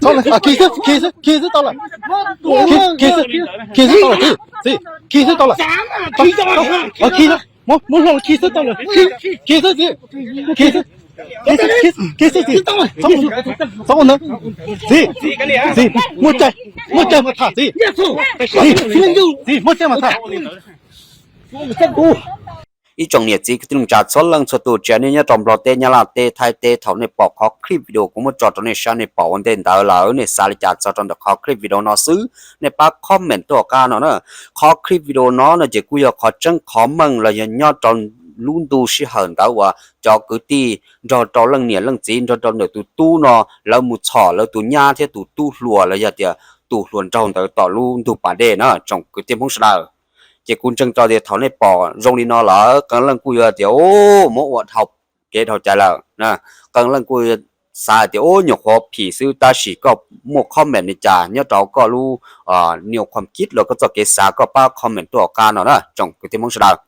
Txhob, khi xwb, khi xwb, khi xwb tau lawm. Khi xwb, khi xwb tau lawm txiv, txiv, khi xwb tau lawm. Khi, muab hlo khi xwb tau lawm. Khi xwb txiv, khi xwb, khi xwb txiv. Txhob ua ntawd txiv, txiv, muaj cai, muaj cai mas tham txiv. Txiv, txiv, muaj cai mas tham. Ib tsoom niam txiv kwv tij neej tsa txhua leej txhua tus, tsis hais nej nyob rau Nplog teb, Nyab Laj teb, Thaib teb, thaum nej pom qhov clip video kuv muab tso rau nej saib nej pom ua ntej ntawd lawm, nej xav li cas txog rau ntawm qhov clip video no xwb, nej pab comment tuaj qab no na. Qhov clip video no no ces kuj yog qhov tseeb qhov meej los yog nyob rau lub ntu sij hawm ntawd uas cov kwv tij nrog rau leej niam leej txiv nrog rau ntawm tus tub no lawv mus txhom lawv tus nyab thiab tus tub hluas los yog tias tus hluas nraug ntawd tom lub ntug pas dej na tsoom kwv tij Hmoob sawv daws. Ces kuv ntseeg tau tias thaum nej pom zoo li no lawm qee leej kuj yuav tias muab ua dhau kev dhau cai lawm. Qee leej kuj xav tias ub nyuam qhuav phim xwb tab sis koj muaj comment li cas nyob rau koj lub niam qhuam kib los koj txoj kev xav koj pab comment tuaj qab no na tsoom kwv tij Hmoob sawv daws.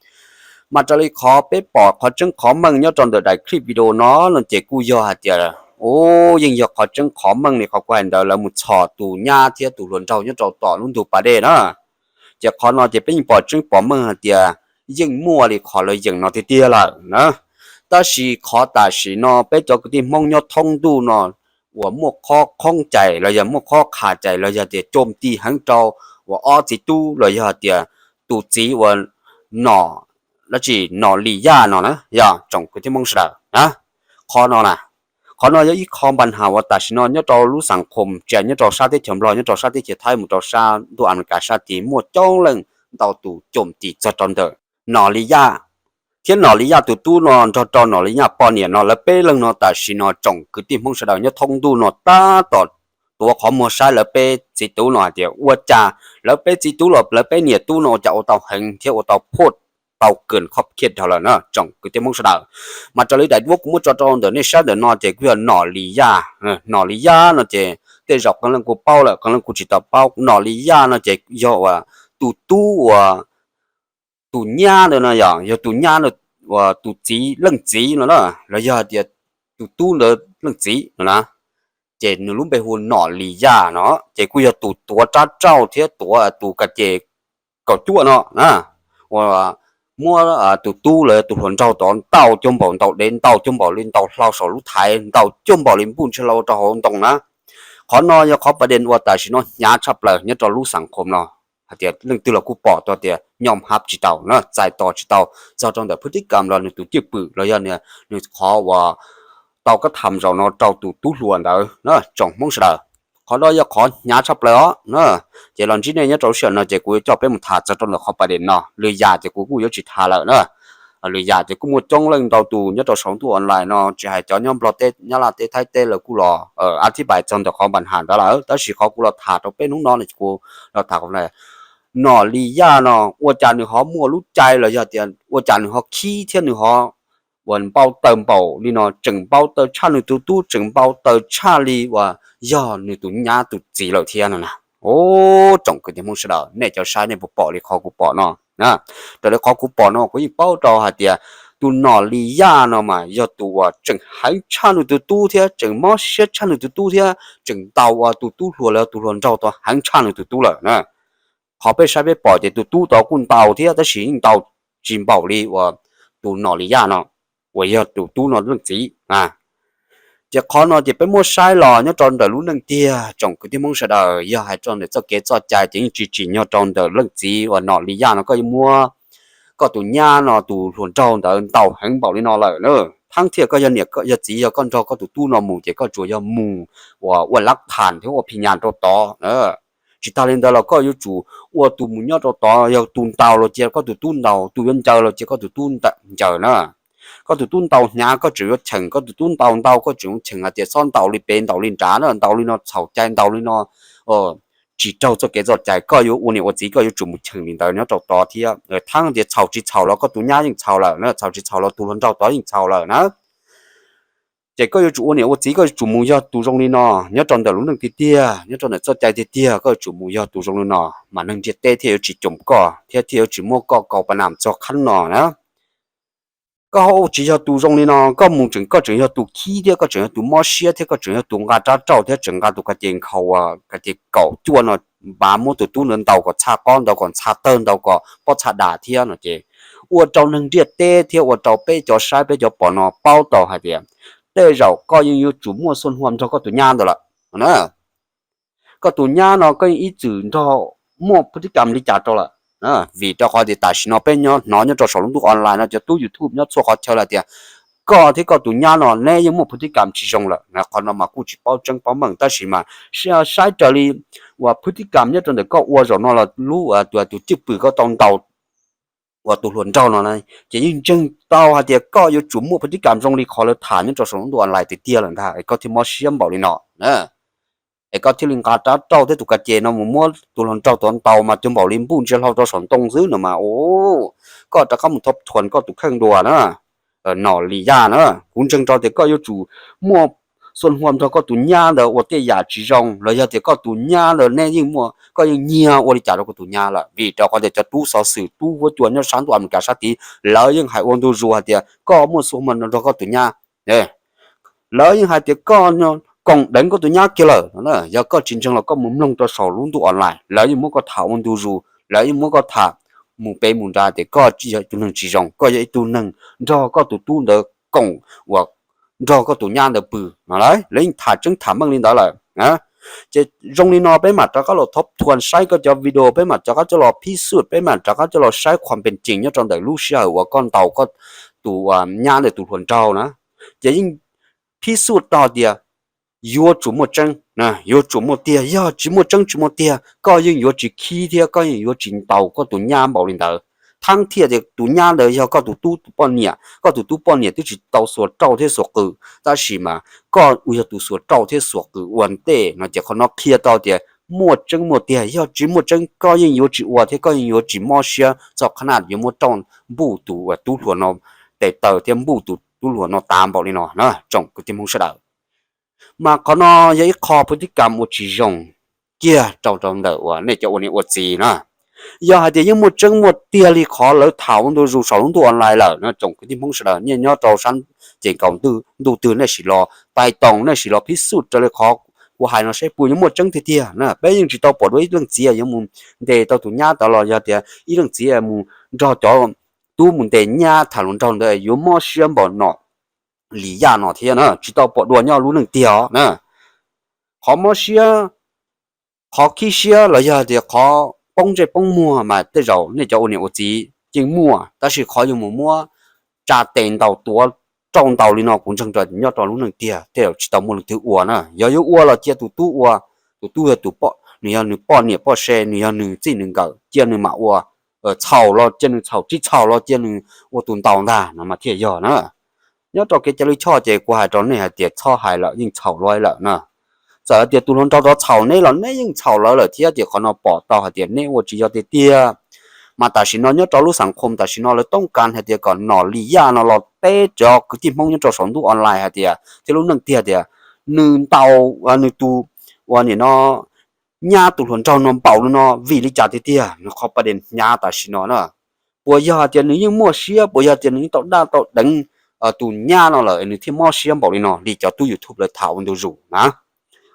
Mas raws li qhov peb pom qhov tseeb qhov meej nyob rau ntawm daim clip video no no ces kuj yog hais tias, ub, yeej yog qhov tseeb qhov meej li qhov kuv hais ntawd, lawv mus txhom tus nyab thiab tus hluas nraug nyob rau tom lub ntug pas dej na. Ces qhov no ces peb yeej pom tseeb pom meej hais tias yeej muaj li qhov lawv yeem no tiag tiag lawm na. Tab sis qhov tam sim no peb cov kwv tij Hmoob nyob thoob ntuj no uas muaj qhov khoob cais los yog muaj qhov qha cais los yog tias coo ti heev rau uas ob txiv tub los yog tias tus txiv uas Nom, dab tsi, Nom Lis Yaj no na, yog tsoom kwv tij Hmoob sawv daws na. Qhov no na, qhov no yog ib qho npa nham uas tam sim no nyob rau lub xeev Qhum, tsis hais nyob rau sab teb chaws Nplog, nyob rau sab teb chaws Thaib mus rau sab ntuj Amelikas sab tid muaj coob leej ntau tus coo ti txog rau ntawm Nom Lis Yaj thiab Nom Lis Yaj tus tub no nrog rau Nom Lis Yaj poj niam no, lawv peb leeg no tam sim no tsoom kwv tij Hmoob sawv daws nyob thoob ntuj no tab tom tuav qhov muag saib lawv peb txiv tub no hais tias ua cas lawv peb txiv tub los lawv peb niam tub no ua cas ua tau heev thiab ua tau phoj tau kawg khob khiaj dhau lawm na tsoom kwv tij Hmoob sawv daws. Mas raws li daim duab kuv muab tso rau ntawm nej saib ntawm no ces kuj yog Nom Lis Yaj. Nom Lis Yaj no ces tej zaum qee leej kuj paub lawm, qee leej kuj tsis tau paub. Nom Lis Yaj no ces yog uas tus tub uas tus nyab ntawd no yog, yog tus nyab ntawd uas tus txiv leej txiv no na, los yog hais tias tus tub ntawd leej txiv no na. Ces nws lub npe hu Nom Lis Yaj no, ces kuj yog tus tuav rab rauj thiab tuav tus kas ces kaum cuaj no na, uas muab tus tub los tus hluas nraug tod ntaus cuag npaum ntaus dev, ntaus cuag npaum li ntaus hlau saum lub thaiv, ntaus cuag npaum li npuj ntsia hlau rau hauv ntoo na. Qhov no yog qhov pas dej uas tam sim no hnyav tshaj plaws nyob rau lub xeev Qhum no, hais tias leej twg los kuj pom tau tias nyom hab tsis tau na, txais tos tsis tau txog rau ntawm phwj thib kam los nws tus cwj pwm los yog nws qhov uas tau kab tham zaum no rau tus tub hluas ntawd na tsoom Hmoob sawv daws. Qhov no yog qhov hnyav tshaj plaws os na. Ces los ntsib nej nyob rau lub sij hawm no ces kuv yuav coj peb mus tham txog rau ntawm qhov pas dej no. Lwm yam ces kuv kuj yuav tsis tham lawm na. Lwm yam ces kuj muaj coob leej ntau tus nyob rau saum ntuj online no, tsis hais cov nyob Nplog teb, Nyab Laj teb, Thaib teb lawv kuj los a thib pais txog ntawm qhov npa nham ntawd lawm, tab sis qhov kuv los tham rau peb hnub no no kuv los tham Nom Lis Yaj no ua cas nws ho muaj lub cai los yog tias ua cas nws ho khib thiab nws ho uas npau taws npaum li no, tseem npau taws tshaj nws tus tub, tseem npau taws tshaj li uas yog nws tus nyab tus txiv lawm thiab no na. Ub, tsoom kwv tij Hmoob sawv daws, nej cov saib nej puas pom li qhov kuv pom no? Raws li qhov kuv pom no kuv yeej paub rau hais tias tus Nom Lis Yaj no mas yog tus uas tseem heev tshaj nws tus tub thiab tseem mob siab tshaj nws tus tub thiab tseem ntaus uas tus tub hluas los tus hluas nraug tod heev tshaj nws tus tub lawm na. Qhov peb saib peb pom ces tus tub tod kuj ntaus thiab tab sis yeej ntaus tsis npaum li uas tus Nom Lis Yaj no uas yog tus tub no leej txiv na. Ces qhov no ces peb muab saib los nyob rau ntawm lub neej tiag tsoom kwv tij Hmoob sawv daws, yog hais rau ntawm txoj kev txoj cai ces yeej tsis tsim nyog rau ntawm leej txiv uas Nom Lis Yaj no koj yuav muab koj tus nyab no tus hluas nraug ntawd ntaus heev npaum li no lawm na. Thaab thiaj koj yog niam yog txiv yog koj nrog koj tus tub no mus ces koj tsuas yog mus uas ua lab tham thiab ua phim nyas rau tod. Tsis tag li ntawd los koj yuav tsum ua tus mus nyob rau tod, yog tus ntaus los cia koj tus tub ntaus, tus yuav ncaws los cia koj tus tub ncaws na. Koj tus tub ntaus hnyav koj tseem yuav cheem, koj tus tub ntaus ntau koj tseem yuav cheem hais tias txhob ntaus li pem ntaus li nrad na, ntaus li no txhaum cai, ntaus li no tsis raug txoj kev txoj cai, koj yuav ua niam ua txiv koj yuav tsum mus cheem li ntawd nyob rau tod thiab. Thaab tias txhaum tsis txhaum los koj tus nyab yeej txhaum lawm na, txhaum tsis txhaum los tus hluas nraug tod yeej txhaum lawm na. Ces koj yuav tsum ua niam ua txiv koj yuav tsum mus yog tus zoo li no, nyob rau ntawm lub neej tiag tiag, nyob rau ntawm txoj cai tiag tiag koj yuav tsum mus yog tus zoo li no, mas neeg ntiaj teb thiaj yuav tsis coom koj thiab thiaj yuav tsis muab koj kaus pa nam txog qhab no na. Koj ho tsis yog tus zoo li no, koj mus tseem koj tseem yog tus khib thiab koj tseem yog tus mob siab thiab koj tseem yog tus nqa rab rauj thiab tseem nqa tus kas ces nkhaus uas kas ces kaum cuaj no, npav muab tus tub ntawd ntaus kom txha qob, ntaus kom txha tawg, ntaus kom pob txha dam thiab no ces ua rau neeg ntiaj teb thiab ua rau peb cov saib peb cov pom no paub tau hais tias tej zaum koj yeej yuav tsum muaj xuaj huam nrog koj tus nyab ntawd lawm na. Koj tus nyab no koj yeej ib txwm nrog muaj phwj thib kam li cas rau lawm. Vim rau qhov tias tam sim no peb nyob hnov nyob rau saum lub ntuj online no cov tub YouTube nyob txhua qhov chaw lawm tias koj thiab koj tus nyab no neb yeej muaj phwj thib kam tsis zoo lawm. Qhov no mas kuj tsis paub tseeb paub meej tab sis mas saib raws li uas phwj thib kam nyob rau ntawm koj ua zaum no los lub tus cwj pwm koj tau ntaus uas tus hluas nraug no ces yeej ntseeg tau hais tias koj yuav tsum muaj phwj thib kam zoo li qhov lawv tham nyob rau saum lub ntuj online tiag tiag lawm ntag es koj thiaj mob siab npaum li no. Es koj thiaj li nqa rab rauj thiab tus kas ces no mus muab tus hluas nraug tod ntaus mas cuag npaum li npuj ntsia hlau rau saum ntoo xwb no mas, u, koj rov qab mus thov thuam koj tus kheej dua na. Nom Lis Yaj na, kuv ntseeg rau tias koj yuav tsum muaj xuas huam nrog koj tus nyab ntawd ua tej yam tsis zoo, los yog tias koj tus nyab ntawd neb yeej muaj, koj yeej nyiag ua li cas rau koj tus nyab lawm, vim rau qhov tias cov tub xov xwm tub huab cua nyob sab ntuj Amelikas sab tid, lawv yeej hais ua ntu zus hais tias koj muaj xuas huam nrog koj tus nyab. Lawv yeej hais tias koj koom deev koj tus nyab kiag lawm. Yog koj tsis ntseeg los koj mus mloog rau saum lub ntuj online, lawv yeej muab koj tham ua ntu zus, lawv yeej muab koj tham mus pem mus nrad tias koj yog ib tug neeg tsis zoo, koj yog ib tug neeg nrog koj tus tub ntawd koom uas nrog koj tus nyab ntawd pw no. Lawv yeej tham tseeb tham meej li ntawd lawm. Ces zoo li no peb mam rov qab los thov thuam saib koj cov video, peb mam rov qab coj los phib xub, peb mam rov qab coj los saib qhuas pees cees nyob rau ntawm lub sij hawm uas koj ntaus koj tus nyab ntawd tus hluas nraug na. Ces yeej phib xub tau tias yuav tsum muaj tseeb, yuav tsum muaj tiag, yog tsis muaj tseeb tsis muaj tiag koj yeej yuav tsis khib thiab koj yeej yuav tsis ntaus koj tus nyab npaum li ntawd. Thaab thiaj tias tus nyab ntawd yog koj tus tub tus poj niam, koj tus tub poj niam twb tsis tau xuas rauj thiab xuas qws, tab sis mas koj uas yog tus xuas rauj thiab xuas qws ua ntej no ces qhov no qhia tau tias muaj tseeb muaj tiag, yog tsis muaj tseeb koj yeej yuav tsis ua thiab koj yeej yuav tsis mob siab txog qhov no yuav muab rauj npuj tus uas tub hluas no tes taw thiab npuj tus tub hluas no tas npaum li no na tsoom kwv tij Hmoob sawv daws. Mas qhov no yog ib qho phu tib kam ua tsis zoo kiag rau rau ntawm uas nej cov ua niam ua txiv na. Yog hais tias yeej muaj tseeb muaj tiag li qhov lawv tham ua ntu zus saum lub ntuj online lawm no tsoom kwv tij Hmoob sawv daws nej nyob rau sab ces nkaus ntuj twg nej sim los tais toos nej sim los phib xub raws li qhov kuv hais no saib puas yuav muaj tseeb tiag tiag na. Peb yeej tsis tau pom dua ib leej txiv yuav mus ntes tau tus nyab tod los yog tias ib leej txiv mus nrog cov tub mus ntes nyab tham hluas nraug ntawd yuav mob siab npaum Nom Lis Yaj no thiab na, tsis tau pom dua nyob lub neej tiag os na. Qhov mob siab, qhov khib siab los yog tias qhov poob ntsej poob muag mas tej zaum nej cov ua niam ua txiv yeej muaj, tab sis qhov yuav mus muab tsa tes ntaus tuav rauj ntaus li no kuv ntseeg rau nyob rau lub neej tiag tej zaum tsis tau muaj leej twg ua na. Yog yuav ua los cia tus tub ua, tus tub yog tus, nws yog nws poj niam poj se, nws yog nws txij nws nkawm, cia nws mam ua. Txhaum los cia nws txhaum, tsis txhaum los cia nws ua tus ntaus ntag no mas thiaj yog na. Nyob rau kev cai lij choj ces kuv hais rau nej hais tias txhob hais lawm yeej txhaum lawv lawm na. Txawm hais tias tus hluas nraug rov txhaum neb los neb yeej txhaum lawv lawm thiab ces qhov no pom tau hais tias neb ua tsis yog tiag tiag. Mas tam sim no nyob rau lub xeev Khoo tam sim no lawv toob kas hais tias kom Nom Lis Yaj no los teb cov kwv tij Hmoob nyob rau saum ntuj online hais tias thiab lub neej tiag tias nws ntaus nws tus uas nim no nyab tus hluas nraug no npaum li no vim li cas tiag tiag, nws qhov paj dej hnyav tam sim no na. Puas yog hais tias nws yeej muaj siab, puas yog tias nws yeej tau daj tau deev tus nyab no lawm nws thiaj mob siab npaum li no li cov tub YouTube lawv tham ua ntu zus na.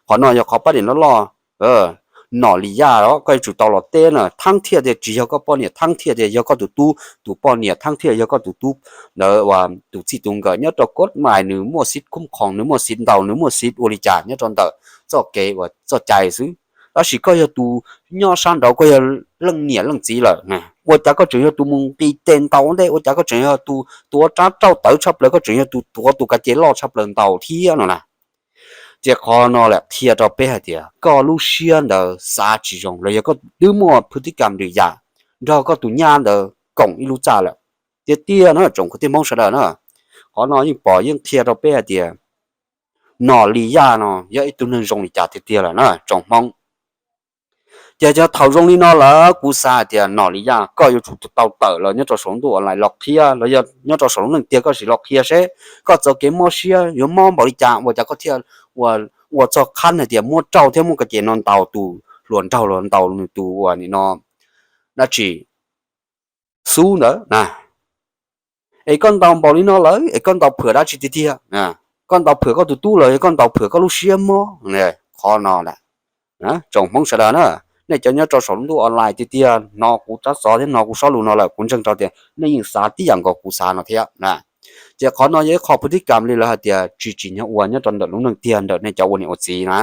Qhov no yog qhov paj dej loj loj. Nom Lis Yaj os, koj yuav tsum tau los teb na, thaab thiaj tias tsis yog koj poj niam, thaab thiaj tias yog koj tus tub tus poj niam, thaab thiaj yog koj tus tub ntawd tus txij tus nkawm. Nyob rau koj mais nws muaj xiv khum khoom, nws muaj xiv ntaus, nws muaj xiv ua li cas nyob rau ntawm txoj kev uas txoj cai xwb. Tab sis koj yog tus nyob sab nraud, koj yog leej niam leej txiv lawm, ua cas koj tseem yog tus mus nqis tes ntaus ua ntej, ua cas koj tseem yog tus tuav rab rauj tawv tshaj plaws, koj tseem yog tus tuav tus kav ce loj tshaj plaws ntaus thiab no na. Ces qhov no lam qhia rau peb hais tias koj lub siab ntawd xav tsis zoo los yog koj twb muaj phwj tib kam lwm yam nrog koj tus nyab ntawd koom ib lub txaj lawm tiag tiag na tsoom kwv tij Hmoob sawv daws na. Qhov no yeej pom yeej qhia rau peb hais tias Nom Lis Yaj no yog ib tug neeg zoo li cas tiag tiag lawm na tsoom Hmoob. Ces yog thaum zoo li no lawm kuv xav hais tias Nom Lis Yaj koj yuav tsum tau tawm los nyob rau saum ntuj online los qhia, los yog nyob rau saum lub neej tiag koj sim los qhia seb koj txoj kev mob siab yuav mob npaum li cas ua cas koj thiaj ua txog qhab hais tias muab rauj thiab muab kav ces no ntaus tus hluas nraug los ntaus nws tus uas nim no dab tsi xub ntawd na. Es koj ntaus npaum li no lawm es koj ntaus phwm dab tsi tiag tiag? Koj ntaus phwm koj tus tub los yog koj ntaus phwm koj lub siab mob? Qhov no lawm tsoom Hmoob sawv daws na, nej cov nyob rau saum lub ntuj online tiag tiag hnov kuv tsab xov thiab hnov kuv sob lus no lawm kuv ntseeg rau tias nej yeej xav tib yam nkaus kuv xav no thiab. Ces qhov no yog ib qho phwj tib kam li lawv hais tias tsis tsim nyog ua nyob rau ntawm lub neej tiag ntawm nej cov ua niam ua txiv na.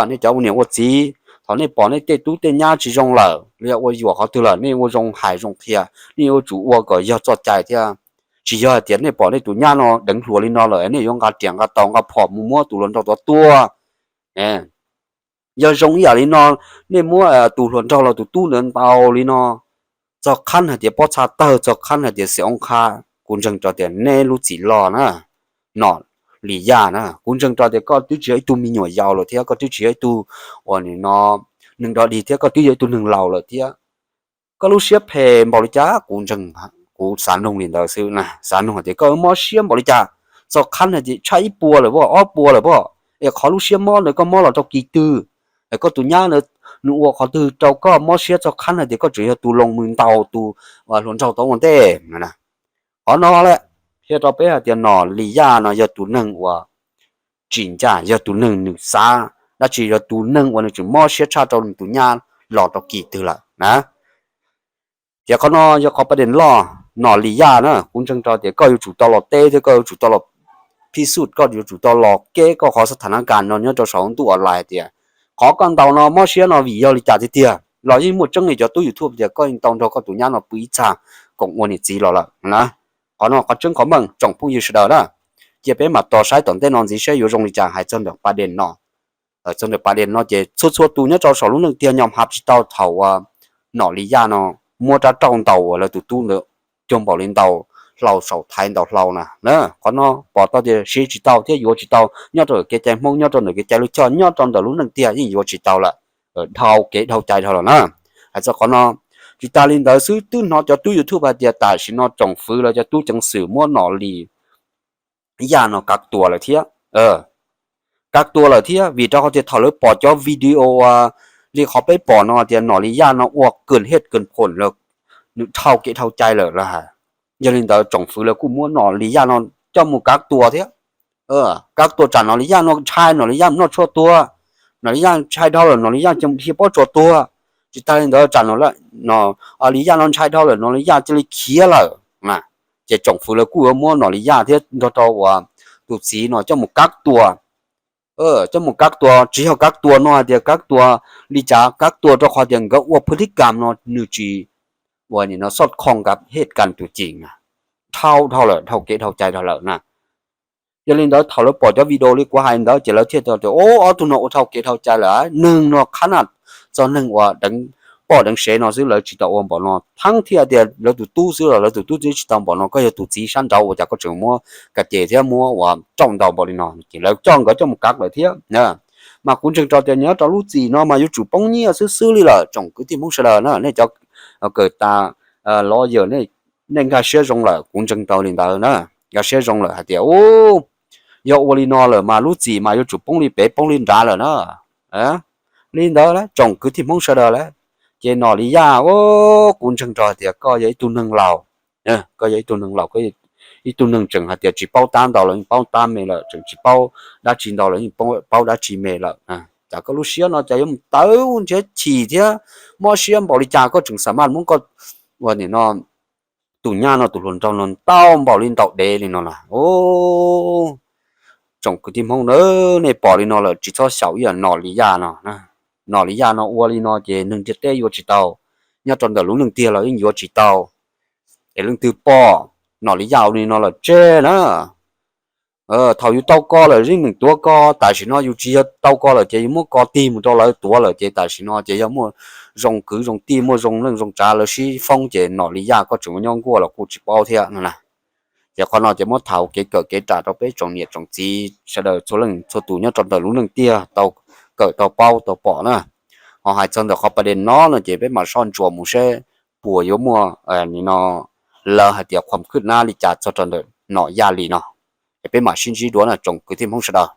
Nej cov ua niam ua txiv, thaum nej pom nej tej tub tej nyab tsis zoo lawm los yog ua yuam qhov twg lawm nej ua zoo hais zoo qhia, nej yuav tsum ua kom yog txoj cai thiab. Tsis yog hais tias nej pom nej tus nyab no deev hluas li no lawm nej yuav nqa riam nqa taus nqa phom mus muab tus hluas nraug tod tua. Yog zoo ib yam li no, nej muab tus hluas nraug los tus tub ntawd ntaus li no txog qhab hais tias pob txha tawg, txog qhab hais tias xim oob qhab, kuv ntseeg rau tias neb lub txim loj na, Nom Lis Yaj na, kuv ntseeg rau tias koj twb tsis yog ib tug me nyuam yaus lawm thiab koj twb tsis yog ib tug uas nim no neeg dog dig thiab koj twb yog ib tug neeg laus lawm thiab. Koj lub siab phem npaum li cas kuv ntseeg, kuv xav nug li ntawd xwb na, xav nug hais tias koj mob siab npaum li cas, txog qhab hais tias tshaj ib puas lawm pob, ob puas lawm pob, es qhov lub siab mob ntawd koj mob los rau kis twg? Es koj tus nyab ntawd nws ua qhov twg rau koj mob siab txog qhab hais tias koj tseem yog tus loos mus ntaus tus hluas nraug tau ua ntej? Qhov no lawm qhia rau peb hais tias Nom Lis Yaj no yog tus neeg uas tsis ncaj, yog tus neeg nws xav dab tsi, yog tus neeg uas nws tseem mob siab tshaj rau nws tus nyab los rau kis twg lawm na. Ces qhov no yog qhov pas dees loj. Nom Lis Yaj na, kuv ntseeg rau tias koj yuav tsum tau los teb thiab koj yuav tsum tau los phij xub, koj yuav tsum tau los keb koj qhov xab thas nab kas no nyob rau saum ntuj online hais tias qhov koj ntaus no mob siab no vim yog li cas tiag tiag los yeej muaj tseeb li cov tub YouTube tias koj yeej tau nrog koj tus nyab no pw ib txha koom ua niam txiv los lawm na. Qhov no qhov tseeb qhov meej tsoom phooj ywg sawv daws na, cia peb mam tos saib tom ntej no ntxiv saib yuav zoo li cas hais txog ntawm pas dees no. Txog ntawm pas dees no ces txhua txhua tus nyob rau saum lub neej tiag nyom hab tsis tau thaum uas Nom Lis Yaj no muab rab rauj ntaus uas lawv tus tub ntawd cuag npaum li ntaus hlau saum thaiv ntaus hlau na. Qhov no pom tau tias siv tsis tau thiab yuav tsis tau nyob rau ntawm kev cai Hmoob, nyob rau ntawm kev cai lub choj, nyob rau ntawm lub neej tiag yeej yuav tsis tau lawm. Dhau kev dhau cai dhau lawm na. Hais txog qhov no, tsis tas li ntawd xwb twb hnov cov tub YouTube hais tias tam sim no tsoom fwv lawv cov tub ceev xwm muab Nom Lis Yaj no kav tua lawm thiab. Kav tua lawm thiab vim rau qhov tias thaum lawv pom cov video li qhov peb pom no tias Nom Lis Yaj no ua kws hej kws phoom lawm, nws dhau kev dhau cai lawm lawm hais. Yog li ntawd tsoom fwv lawv kuj muab Nom Lis Yaj no coj mus kav tua thiab. Kav tua tsam Nom Lis Yaj no ntshai Nom Lis Yaj mus noj tshuaj tuag, Nom Lis Yaj ntshai dhau lawm Nom Lis Yaj cia mus dhia pob tsuas tuag. Tsis tas li ntawd tsam Nom Lis Yaj no ntshai dhau lawm Nom Lis Yaj cia li khiav lawm. Ces tsoom fwv lawv kuj yuav muab Nom Lis Yaj thiab nrog rau uas tus txiv no coj mus kav tua. Coj mus kav tua, tsis yog kav tua no hais tias kav tua li cas, kav tua rau qhov tias nkawd ua phwj thib kam no nws tsis ua nim no xoj khoo kav hej kam tus cim na. Dhau dhau lawm, dhau kev dhau cai dhau lawm na. Yog li ntawd thaum lawv pom cov video li kuv hais ntawd ces lawv thiaj tias o, ob tug no ua dhau kev dhau cai lawm, neeg no qhab na, txog neeg uas deev poj deev sev no xwb lawv tsis tau ua npaum no, thaum tias lawv tus tub xwb los lawv tus tub twb tsis tau npaum no, koj yog tus txiv sab nraud ua cas koj tseem muab ka ces thiab muab ua rauj ntaus npaum li no. Ces lawv coj nkawd coj mus kav lawm thiab. Mas kuv ntseeg rau tias nyob rau lub txim no mas yuav tsum poob nyiaj xwb xwb li lawm tsoom kwv tij Hmoob sawv daws na. Nej cov kawm tas los yawm, nej nkag siab zoo lawm, kuv ntseeg rau li ntawd na. Nkag siab zoo lawm hais tias u, yog ua li no lawm mas lub txim mas yuav tsum poob li pem poob li nrad lawm na. Li ntawd tsoom kwv tij Hmoob sawv daws lawm, ces Nom Lis Yaj, kuv ntseeg rau hais tias koj yog ib tug neeg laus, koj yog ib tug neeg laus, ib tug neeg tseem hais tias tsis paub tab ntau los yeej paub tab me lawm, tseem tsis paub dab tsi ntau los yeej paub dab tsi me lawm. Cas koj lub siab no cas yuav mus tawv nrhiav chim thiab mob siab npaum li cas koj tseem xam maj muab koj ua nim no tus nyab no tus hluas nraug no ntaus npaum li ntaus dev li no na. Tsoom kwv tij Hmoob na, nej pom li no lawm tsis txhob xyaum ib yam Nom Lis Yaj no. Nom Lis Yaj no ua li no ces neeg ntiaj teb yuav tsis tau, nyob rau ntawm lub neej tiag los yeej yuav tsis tau. Es leej twg pom Nom Lis Yaj ua li no lawm tseg na, thaum yus tau ko lawm yeej meem tuav ko, tam sim no yus tsis yog tau ko lawm ces yus muab ko tig mus rau lawv tuav lawm ces tam sim no ces yog muaj zoo kwv zoo tij muaj zoo neej zoo tsav lawv sib foob ces Nom Lis Yaj koj tseem ua nyob nkuaj los kuj tsis paub thiab no na. Ces qhov no ces muab tham kev kawm kev ram rau peb tsoom niam tsoom txiv sawv daws txhua leej txhua tus nyob rau ntawm lub neej tiag tau kawm tau paub tau pom na. Ho hais txog ntawm qhov pas dej no no ces peb mam soj ntsuam mus seb puas yuav muaj nim no lawv hais tias khuam khwb nab li cas txog rau ntawm Nom Yaj Lis no. Es peb mam sib ntsib dua na tsoom kwv tij Hmoob sawv daws.